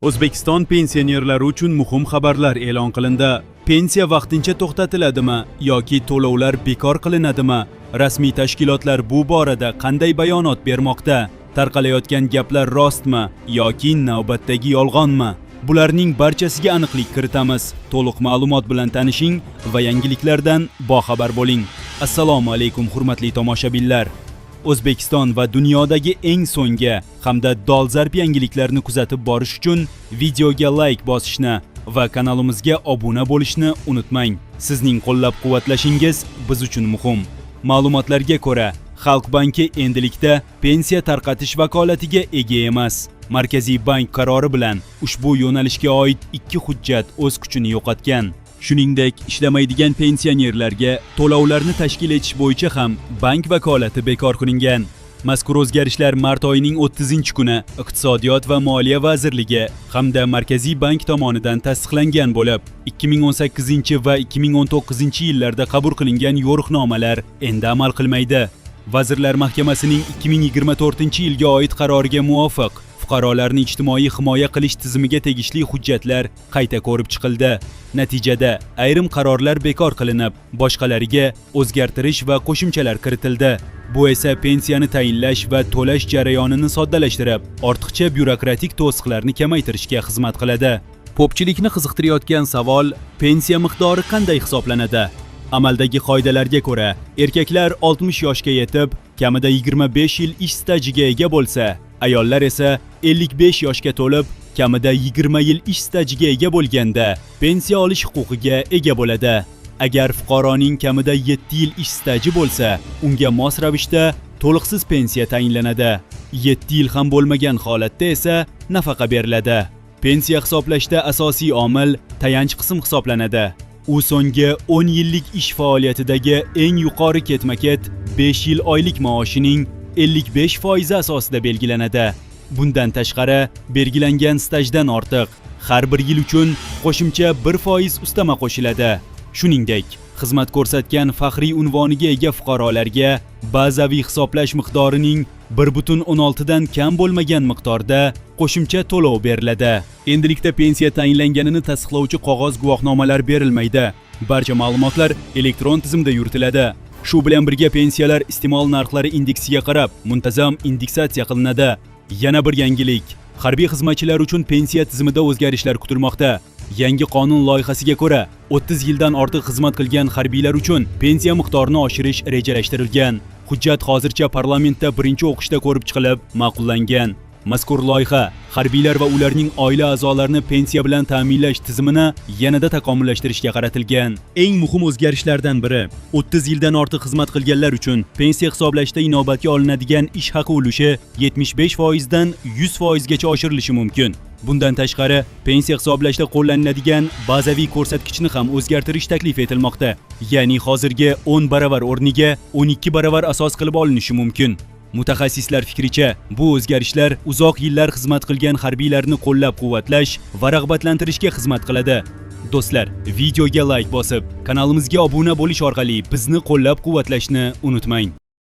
O'zbekiston pensionerlari uchun muhim xabarlar e'lon qilindi. Pensiya vaqtincha to'xtatiladimi yoki to'lovlar bekor qilinadimi? Rasmiy tashkilotlar bu borada qanday bayonot bermoqda? Tarqalayotgan gaplar rostmi yoki navbatdagi yolg'onmi? Bularning barchasiga aniqlik kiritamiz. To'liq ma'lumot bilan tanishing va yangiliklardan boxabar bo'ling. Assalomu alaykum, hurmatli tomoshabinlar. O'zbekiston va dunyodagi eng so'nggi hamda dolzarb yangiliklarni kuzatib borish uchun videoga layk bosishni va kanalimizga obuna bo'lishni unutmang. Sizning qo'llab-quvvatlashingiz biz uchun muhim. Ma'lumotlarga ko'ra, Xalq banki endilikda pensiya tarqatish vakolatiga ega emas. Markaziy bank qarori bilan ushbu yo'nalishga oid ikki hujjat o'z kuchini yo'qotgan. Shuningdek, ishlamaydigan pensionerlarga to'lovlarni tashkil etish bo'yicha ham bank vakolati bekor qilingan. Mazkur o'zgarishlar mart oyining 30-kuni Iqtisodiyot va moliya vazirligi hamda Markaziy bank tomonidan tasdiqlangan bo'lib, 2018 va 2019 yillarda qabul qilingan yo'riqnomalar endi amal qilmaydi. Vazirlar Mahkamasining 2024-yilga oid qaroriga muvofiq, fuqarolarni ijtimoiy himoya qilish tizimiga tegishli hujjatlar qayta ko'rib chiqildi. Natijada ayrim qarorlar bekor qilinib, boshqalariga o'zgartirish va qo'shimchalar kiritildi. Bu esa pensiyani tayinlash va to'lash jarayonini soddalashtirib, ortiqcha byurokratik to'siqlarni kamaytirishga xizmat qiladi. Ko'pchilikni qiziqtirayotgan savol: pensiya miqdori qanday hisoblanadi? Amaldagi qoidalarga ko'ra, erkaklar 60 yoshga yetib, kamida 25 yil ish stajiga ega bo'lsa, ayollar esa 55 yoshga to'lib, kamida 20 yil ish stajiga ega bo'lganda pensiya olish huquqiga ega bo'ladi. Agar fuqaroning kamida 7 yil ish staji bo'lsa, unga mos ravishda to'liqsiz pensiya tayinlanadi. 7 yil ham bo'lmagan holatda esa nafaqa beriladi. Pensiya hisoblashda asosiy omil tayanch qism hisoblanadi. U so'nggi 10 yillik ish faoliyatidagi eng yuqori ketma-ket 5 yil oylik maoshining 55% asosida belgilanadi. Bundan tashqari, belgilangan stajdan ortiq har bir yil uchun qo'shimcha 1% ustama qo'shiladi. Shuningdek, xizmat ko'rsatgan faxriy unvoniga ega fuqarolarga bazaviy hisoblash miqdorining 1,16 dan kam bo'lmagan miqdorda qo'shimcha to'lov beriladi. Endilikda pensiya tayinlanganini tasdiqlovchi qog'oz guvohnomalar berilmaydi. Barcha ma'lumotlar elektron tizimda yuritiladi. Shu bilan birga, pensiyalar iste'mol narxlari indeksiga qarab muntazam indeksatsiya qilinadi. Yana bir yangilik. Harbiy xizmatchilar uchun pensiya tizimida o'zgarishlar kutilmoqda. Yangi qonun loyihasiga ko'ra, 30 yildan ortiq xizmat qilgan harbiylar uchun pensiya miqdorini oshirish rejalashtirilgan. Hujjat hozircha parlamentda birinchi o'qishda ko'rib chiqilib, ma'qullangan. Mazkur loyiha harbiylar va ularning oila a'zolarini pensiya bilan ta'minlash tizimini yanada takomillashtirishga qaratilgan. Eng muhim o'zgarishlardan biri 30 yildan ortiq xizmat qilganlar uchun pensiya hisoblashda inobatga olinadigan ish haqi ulushi 75% dan 100% gacha oshirilishi mumkin. Bundan tashqari, pensiya hisoblashda qo'llaniladigan bazaviy ko'rsatkichni ham o'zgartirish taklif etilmoqda. Ya'ni hozirgi 10 baravar o'rniga 12 baravar asos qilib olinishi mumkin. Mutaxassislar fikricha, bu o'zgarishlar uzoq yillar xizmat qilgan harbiylarni qo'llab-quvvatlash va rag'batlantirishga xizmat qiladi. Do'stlar, videoga layk bosib, kanalimizga obuna bo'lish orqali bizni qo'llab-quvvatlashni unutmang.